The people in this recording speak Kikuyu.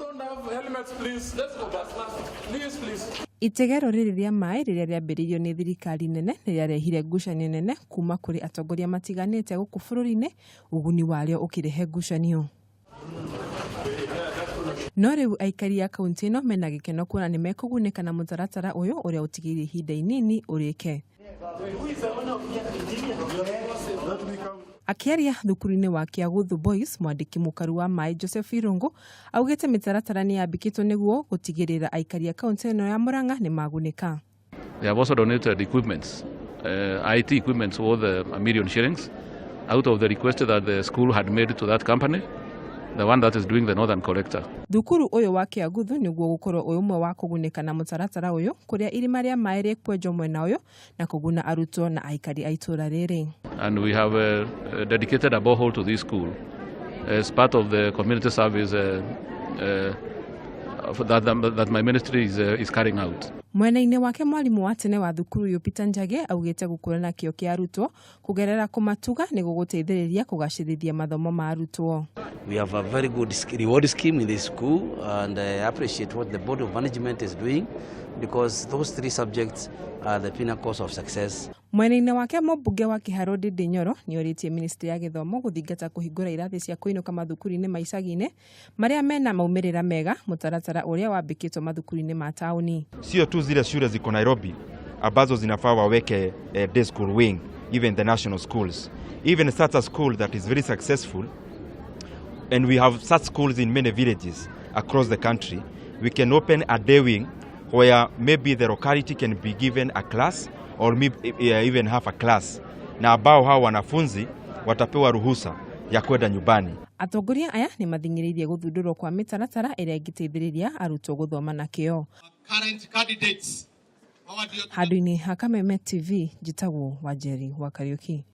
Don't have helmets, please. Let's go back. Please, please. Itegero rĩrĩ rĩa maĩ rĩrĩa rĩambĩrĩirio nĩ thirikari nene nĩ rĩarehire ngucanio nene kuma kũrĩ atongoria matiganĩte gũkũ bũrũri-inĩ, ũguni warĩo ũkĩrehe ngucanio. No rĩu aikari a kaunti ĩno mena gĩkeno kuona nĩ mekũgunĩka na mũtaratara ũyũ ũrĩa ũtigĩire ihinda inini ũrĩke. Akĩaria thukuru-inĩ wa Kiaguthu Boys, mwandĩki mũkaru wa maĩ Joseph Irungu augĩte mĩtaratara nĩ yambĩkĩtwo nĩguo gũtigĩrĩra aikari a kaunti ĩno ya Murang'a nĩ magunĩka. They have also donated equipments, IT equipments worth 1 million shillings out of the request that the school had made to that company, the one that is doing the Northern Collector. Thukuru ũyũ wa Kiaguthu nĩguo gũkorwo ũyũ ũmwe wa kũgunĩka na mũtaratara ũyũ, kũrĩa irima rĩa maĩ rĩkwenjwo mwena ũyũ na kũguna arutwo na aikari a itũũra rĩrĩ. And we have dedicated a borehole to this school as part of the community service that my ministry is carrying out. Mwena-inĩ wake, mwarimũ wa tene wa thukuru ũyũ Peter Njage augĩte gũkũra na kĩo kĩa arutwo kũgerera kũmatuga nĩ gũgũteithĩrĩria kũgacĩrithia mathomo ma arutwo. We have a very good reward scheme in this school, and I appreciate what the board of management is doing, because those three subjects are the pinnacles of success. Mwena-inĩ wake, mũmbunge wa Kiharũ Ndindi Nyoro nĩ orĩtie ministry ya gĩthomo gũthingata kũhingũra irathi cia kũinũka mathukuru-inĩ ma icagi-inĩ marĩa mena maumĩrĩra mega, mũtaratara ũrĩa wambĩkĩtwo mathukuru-inĩ ma taũni. Sio tu zile shule ziko Nairobi ambazo zinafaa waweke day school wing, even the national schools, even such a school that is very successful, and we have such schools in many villages across the country. We can open a day wing where maybe the locality can be given a class or maybe even half a class, na ambao hao wanafunzi watapewa ruhusa ya kwenda nyumbani. Atongoria aya nĩ mathing'ĩrĩirie gũthundũrwo kwa mĩtaratara ĩrĩa ĩngĩteithĩrĩria arutwo gũthoma na kĩo. Current candidates. Handũ-inĩ ha Kameme TV, njĩtagwo Wanjeri wa Kariũki.